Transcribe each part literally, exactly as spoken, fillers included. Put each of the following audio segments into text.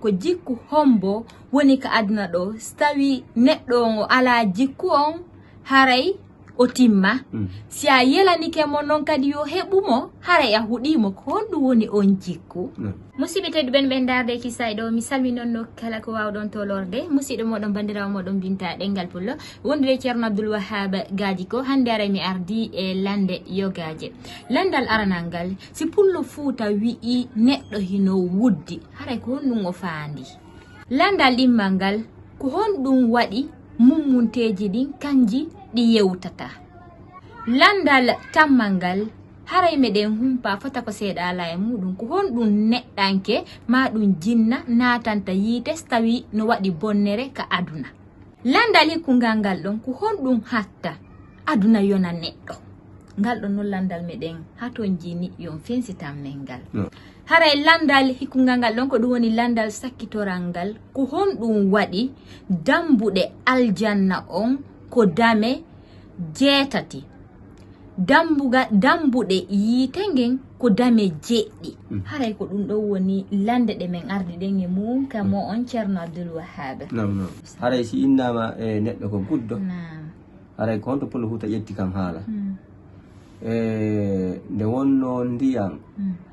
Ko jikku hombo woni ka aduna ɗo? Si tawi neɗɗo on o alaa jikku on, haray o timma. Si a yelanike mo non kadi yo heɓu mo, haray a huɗii mo. Ko honɗum woni on jikku? Musidɓe tedduɓe ɓen, ɓen ndaarde e kisay ɗo, mi salminon no kala ko waawɗon tolorde. Musidɗo moɗon, bandirawo moɗon Binta Ɗengal Pullo, wondude e Ceerno Abdul Wahhab Gaaji ko hannde aray mi ardi e lande yogaaje. Landal aranal ngal, si Pullo Fuuta wi'i neɗɗo hino wuddi, haray ko honɗum o faandi? Landal ɗimmal ngal, ko honɗum waɗi mummunteeji ɗin kanji ɗi yewtata? Landal tammal ngal, haray meɗen humpa fota ko seeɗa alaa e muɗum, ko honɗum neɗɗanke maa ɗum jinna naatanta yiite si tawi no waɗi bonnere ka aduna? Landal hikkungal ngal ɗon, ko honɗum hatta aduna yona neɗɗo? Ngal ɗon non landal meɗen hatonjini, yo on fensitan men ngal. Haray landal hikkungal ngal ɗon, ko ɗum woni landal sakkitoral ngal. Ko honɗum waɗi dambuɗe aljanna on ko dame jeetati? Dambuga-, dambuɗe yiite ngen ko dame jeɗɗi. Haray ko ɗum ɗon woni lande ɗe men ardi ɗen e mum ka mo on Ceerno Abdul Wahhab. Naam, naam. Haray si innama e neɗɗo ko guddo, haray ko honto Pullo Fuuta ƴetti kan haala? E, nde wonno ndiyam,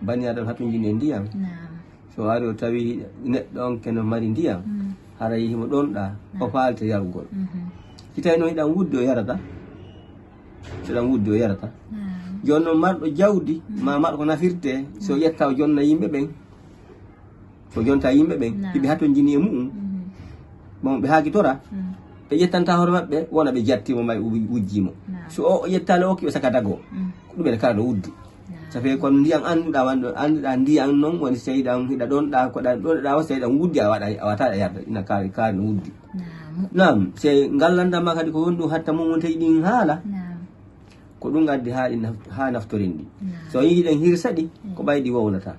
bani Aadama hatonjini e ndiyam. So o ari o tawi neɗɗo on keno mari ndiyam, haray himo ɗonɗa, o faalta yarugol. Si tawi noon hiɗan wuddi o yarata, so ɗan wuddi o yarata. Jooni noon marɗo jawdi, ma marɗo ko nafirte, so ƴetta o jonna yimɓe ɓen, ko jonta yimɓe ɓen, hiɓe hatonjini e mu'um. Bon, ɓe haakitora, ɓe ƴettanta hoore maɓɓe, wona ɓe jatti mo, may wujji mo. So o, o ƴettaali o okki ɓe saka dago. Ko ɗum ene kala no wuddi. Ça fait kon ndiyam annduɗa, wonɗo annduɗa ndiyam noon, woni so tawi ɗan hiɗa ɗonɗa, ko ɗan ɗonɗa o, so tawi ɗan wuddi, a waɗa, a wata ɗa yarda, ina kaari, kaari no wuddi. Naam, se ngal landal ma kadi ko honɗum hatta mummunteeji ɗin haala. Ko ɗum addi haa ɗi naf-, haa naftoren ɗi. So yii hiɗen hirsa ɗi, ko ɓay ɗi wowlata.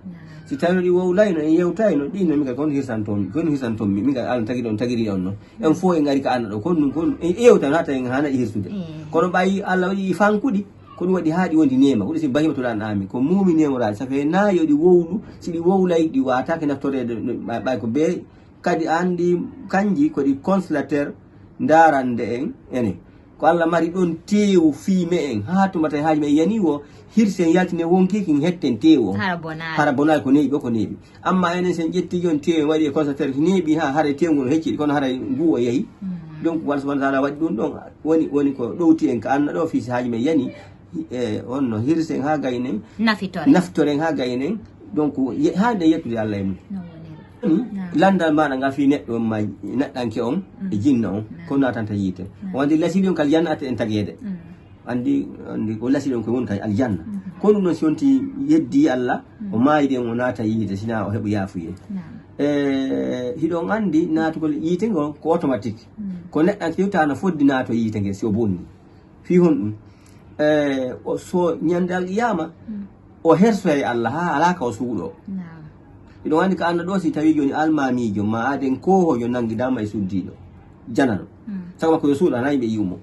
Si tawi ɗi wowlayno, en yewtayno, ɗi no min kadi kon hirsanton, kon hirsanton mi, min kadi Alla tagiri on, tagiri on no. En fof en ngari ka Alla ɗo, kon ɗum, kon ɗum, en yewtayno hatta en hana ɗi hirsude. Kono ɓay Alla waɗi ɗi fankuɗi, ko ɗum waɗi haa ɗi wondi neema, ko ɗum si bahimatu lan ami, ko muumi neemoraaɗi, ça fait na yo ɗi wowlu, si ɗi wowlay, ɗi waataake naftoreede, no, ɓay, ɓay ko bee, kadi anndi kanji ko ɗi consolateur ndaarande en, ene. Ko Alla mari ɗon teewu fii me'en, haa tuma tawi haaji men yani wo, hirsen yaltine wonki kin hetten teewu o. Hara bonaali. Hara bonaali ko neeɓi o, ko neeɓi. Amma enen sen ƴetti jon teewu en waɗi e consolateur neeɓi haa haray teewu ngon hecci, kono haray ngu o yahi. Donc, Alla subhanahu wa ta'ala waɗi ɗum ɗon, woni, woni ko ɗowti en ka Alla ɗo fii si haaji men yani, e, on no hirsen haa gaynen, nafitoren haa gaynen, donc, ye-, haa nde yettude Alla e mum. Landal maɗa ngal fii neɗɗo on ma neɗɗanke on e jinna on, ko natanta yiite. Wonde lasiɗi on kal janna atte en tageede. Anndi, anndi ko lasiɗi on ko woni kay aljanna. Ko ɗum noon si yonti yeddi Alla, o maayde o naata yiite, sina o heɓa yaafuye. E, hiɗon anndi naatugol yiite ngol ko automatique. Ko neɗɗanke yewta no foddi naato yiite nge si o bonni. Fii honɗum? E, o, so ñande alqiyama, o hersoyay Alla haa alaa ka o suuɗo. Hiɗon anndi ka Alla ɗo, si tawi jooni almaamiijo ma aaden koohojo nangi dama e suddiiɗo janano. Sago makko yo suuɗo, hana yimɓe yi'umo.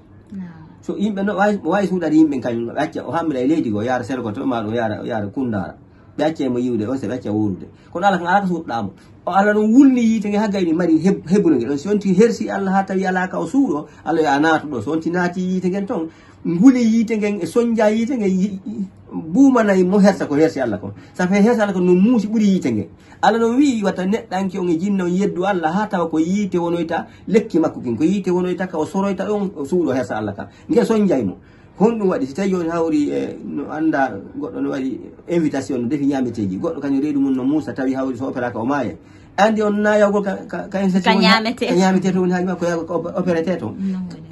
So yimɓe no waawi, waawi suuɗade yimɓe kañum, ɓe acca o hammira e leydi goo, yaara sere goto, ma ɗum yaara, yaara Kunndaara. Ɓe acca mo yiwde, on se ɓe acca wuurude. Kono Alla kan alaa ka suuɗɗaa mo. O Alla ɗon wulni yiite nge haa gayni mari heb-, hebuno nge. Ɗon si on ti hersi Alla haa tawi alaa ka o suuɗo, Alla yo a naatu ɗo. So on ti naati yiite ngen ton, nguli yiite ngen e sonja yiite ngen, yi-, yi-, buumanay mo hersa ko hersi Alla kon. Ça fait hersi Alla kon no muusi ɓuri yiite ngen. Alla non wi'i wata neɗɗanke on e jinna on yeddu Alla haa tawa ko yiite wonoyta lekki makko kin. Ko yiite wonoyta ka o soroyta ɗon o suuɗo hersa Alla kan. Nge sonjay mo. Honɗum waɗi? Si tawi jooni hawri e no annda goɗɗo no waɗi invitation, no defi ñaameteeji. Goɗɗo kañum reedu mum no muusa tawi hawri so opéra ka o maaya. Anndi on na yawgol ka, ka, ka invitation ka woni ha-, ñaamete. Ka ñaamete to woni haaji makko yawgol ka op-, opérete to.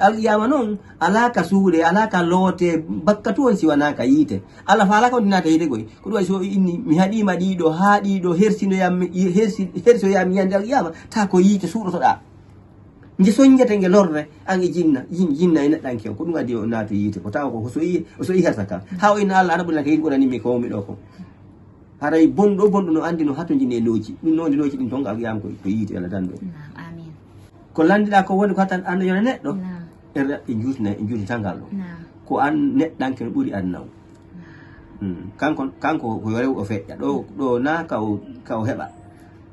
Alqiyama noon, alaa ka suuɗe, alaa ka loote, bakka tu on si wanaa ka yiite. Alla faalaa ka on tinata yiite goy. Ko ɗum waɗi so inni, mi haɗiima ɗiɗo, haa ɗiɗo hersinoyam, hersi-, hersoyam ñande alqiyama, taa ko yiite suuɗotoɗaa. Nge soñjete nge lorre, an e jinna, jin-, jinna e neɗɗanke o. Ko ɗum addi o naatu yiite. Ko tawa ko so yi-, so yi hersa ka. Haa o inna Alla, ana ɓuri lan ka yiite ɓurani mi ko wonmi ɗo ko. Haray bonɗo, bonɗo no anndi no hatonjini e looci. Ɗum noon looci ɗin ton alqiyama ko, ko yiite Alla tan ɗo. Naam, amin. Ko lanndiɗaa ko woni ko hattan anna yona neɗɗo. Naam. En raɓɓi juutina, en juutitangal ɗo. Naam. Ko an neɗɗanke no ɓuri aduna o. Hmm. Kanko, kanko ko yo rew o feƴƴa. Ɗo, ɗo na ka o, ka o heɓa.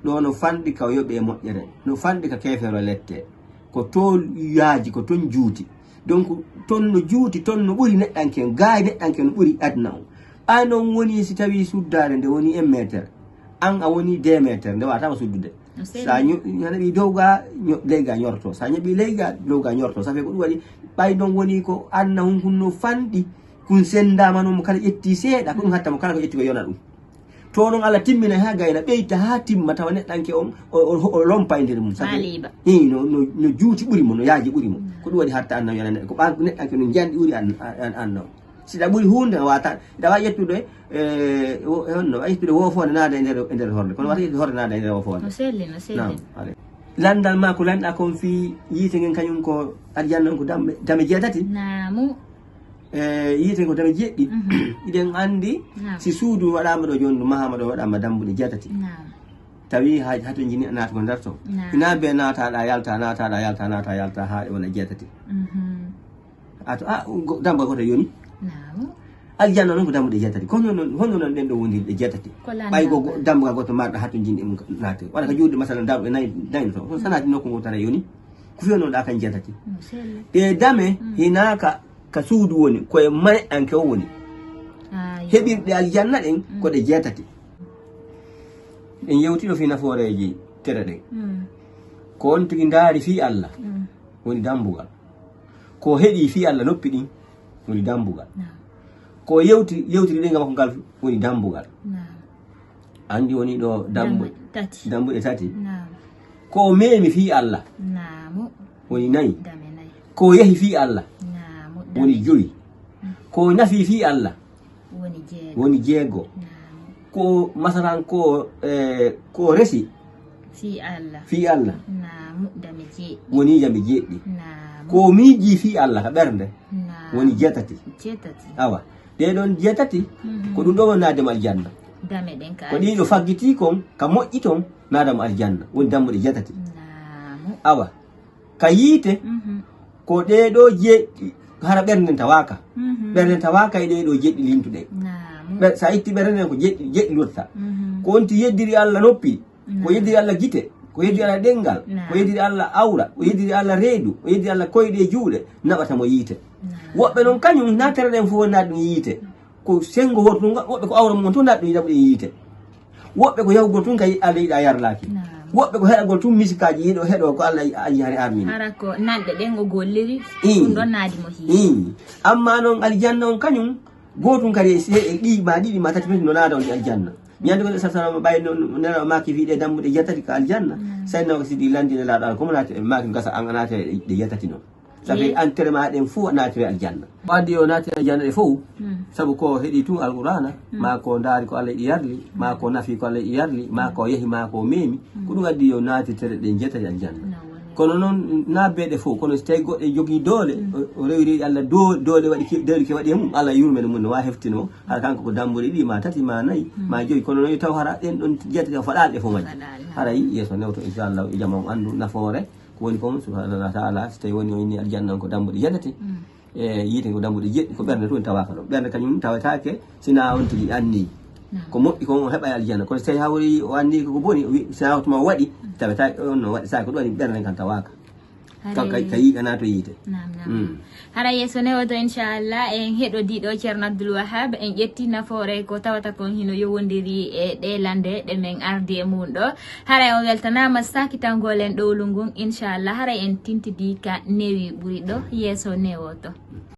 Ɗo no fanɗi ka yoɓe moƴƴere, no fanɗi ka keefeero lette. Ko toon yaaji, ko toon juuti. Donc, toon no juuti, toon no ɓuri neɗɗanke, gaay neɗɗanke no ɓuri aduna o. Ɓay noon woni si tawii suddaare nde woni un mètre, an a woni deux mètres, nde waataama suddude. No selli. Sa ño-, a naɓi dow ga, ño-, ley ga ñorto. Sa ñaɓi ley ga, dow ga ñorto. Ça fait ko ɗum waɗi, ɓay noon woni ko anna hun kun no fanɗi, kun senndaama noon mo kala ƴetti seeɗa, ko ɗum hatta mo kala ko ƴetti ko yona ɗum. To noon Allah timmina haa gayna, ɓeyta haa timma, tawa neɗɗanke on, o, o, o lompa e nder mum. Sabu Haa liiɓa. Hii, no, no, no juuti ɓuri mo, no yaaji ɓuri mo. Ko ɗum waɗi hatta annabi yona neɗɗo, ko ɓantu neɗɗanke no njanɗi ɓuri an-, an-, an-, annabi. Si ɗa ɓuri huunde, a waata, ɗa wawi ƴettude, eh, wo-, e honno, a ƴettude woofoonde naada e nder, e nder horde. Kono wata ƴettude horde naada e nder woofoonde. No selli, no selli. Naam, alay. Lanndal maa ko lanɗa kon fii yiite ngen kañum ko aljanna on ko dame, dame jeetati. Naamu. E yiite ko dame jeeɗiɗi. Mhm. Iɗen anndi Naam. si suudu waɗaama ɗo jooni, ɗum mahaama ɗo waɗaama dambuɗe jeetati. Naam. Tawi ha, hato jini naata ko nder ton. Naam. Ina be naataɗa yalta, naataɗa yalta, naata yalta haa ɗe wona jeetati. Mhm. Ato, a, go-, damba goto yoni. Naam. Aljanna noon ko dambuɗe jeetati. Ko honno noon, honno noon ɗen ɗo wondirɗe jeetati? Ko lanndal Ɓay go, go, ngal. Damba goto marɗo hato jini ɗum naate. Wala ko juuɗe masalan dambuɗe nayi, nayi to. Ko sanaati nokku ngo tan e yoni. Ko fiyo noon ɗa kan jeetati. No selli. Ɗe dame Mm. hinaaka ka suudu woni, ko e maneɗɗanke o woni. Ah, yo. Heɓirɗe aljanna ɗen Mm. ko ɗe jeetati. En yewtino fii nafooreeji tere ɗen. Mm. Ko on tigi ndaari fii Allah Mm. woni dambugal. Ko heɗi fii Allah noppi ɗin woni dambugal. Naam. Ko yewti, yewtiri ɗen makko ngal woni dambugal. Naam. Anndi woni ɗo dambu-, Dambuɗe tati. dambuɗe tati. Naam. Ko o meemi fii Allah Naamu. woni nayi. Dame nayi. Ko o yehi fii Allah Naamu. woni Dame joyi. Ko o nafi fii Allah Woni jeego. woni jeego. Naamu. Ko masalan ko, eh, ko resi Fii Allah. fii Allah Naamu. Dame jeeɗiɗi. woni dame jeeɗiɗi. Naamu. Ko o miiji fii Allah ka ɓernde Naamu. woni jeetati. Jeetati. Awa. Ɗee ɗon jeetati, Mhm. ko ɗum ɗo woni naade mo aljanna. Dame ɗen ka Ko ɗii ɗo faggiti kon, ka moƴƴi ton, naada mo aljanna. Woni dambuɗe jeetati. Naamu. Awa, ka yiite, Mhm. ko ɗee ɗo jeeɗiɗi, hara ɓernde nden tawaaka. Mhm. Ɓernde nden tawaaka e ɗee ɗo jeeɗiɗi lintuɗe. Naamu. Ɓe-, sa itti ɓernde nden ko jeeɗiɗi, jeeɗiɗi luttata. Mhm. Ko on ti yeddiri Allah noppi, ko Naam. yeddiri Allah gite, ko yeddiri Allah ɗenngal, Naam. ko yeddiri Allah awra, ko yeddiri Allah reedu, ko yeddiri Allah koyɗe e juuɗe, naɓata mo yiite. Naam. Woɓɓe noon kañum, na tere ɗen fof woni naat ɗum yiite. Ko senngo wooto tun, woɓɓe ko awra mum tun naat ɗum yiɗa ɗum yiite. Woɓɓe ko yahugol tun kay Allah yiɗa yarlaaki. Naam. Woɓɓe ko heɗagol tun misikaaji yiɗo heɗo ko Allah aji hari armini. Hara ko nanɗe ɗen o golliri, Ii. ɗum ɗon naadi mo hiite. Ii. Amma noon aljanna on kañum, gootun kadi e se-, e ɗi ma ɗiɗi ma tati peti no naada on e aljanna. Ñande ko sa salama ɓay no, no, no maaki fii ɗe dambuɗe jeetati ka aljanna. Naam. Sai no ko sidi landi ne laaɗo ko mo naati, maaki gasa an a naati ɗe, ɗe jeetati noon. Ça fait Ye. entrée ma ɗen fof naatire aljanna. Wadde yo naatire aljanna ɗe fof, Mm. sabu ko heɗi tun Alqur'aana, Mm. ma ko ndaari ko Allah yiɗi yarli, ma ko nafi ko Allah yiɗi yarli, ma ko yehi, ma ko meemi, Mm. ko ɗum addi yo naatitere ɗen jeetati aljanna. Na woni. Kono noon, na beeɗe fof, kono so tawi goɗɗo jogii doole, Mm. o, o rewiri Allah do-, doole waɗi ke-, doole ke waɗi e mum, Allah yurmene mum, no waawi heftino, hara kanko ko dambuɗe ɗiɗi, ma tati, ma nayi, Mm. ma joyi, kono noon yo taw hara ɗen ɗon jeetati o faɗaali ɗe fof majji. Faɗaali, na. Haray yeeso newto, inchallah, e jama on anndu nafoore, Ko woni kon, subhanahu wa ta'ala, so tawi woni o inni aljanna on ko dambuɗe jeetati, Mm. e yiite ko dambuɗe jeeɗiɗi, ko ɓernde tun tawaaka ɗon. Ɓernde kañum tawetaake sina on tigi anni. Naam. Ko moƴƴi kon o heɓa e aljanna. Kono so tawi hawri o anni ko boni, o wi, sina tuma o waɗi, tawetaake on no waɗi, sa ko ɗum waɗi ɓernde kan tawaaka. Ka, ka, Haray ka yiɗa na to yiite. Naam, naam. Mm. Hara yeeso newoto, inchallah, en heɗodii ɗo Ceerno Abdul Wahab, en ƴetti nafoore ko tawata kon hino yowondiri e ɗee lande ɗe men ardi e mum ɗo. Haray on weltanaama saakitangol en ɗowlu ngun, inchallah, haray en tintidii ka newi ɓuri ɗo, yeeso newoto.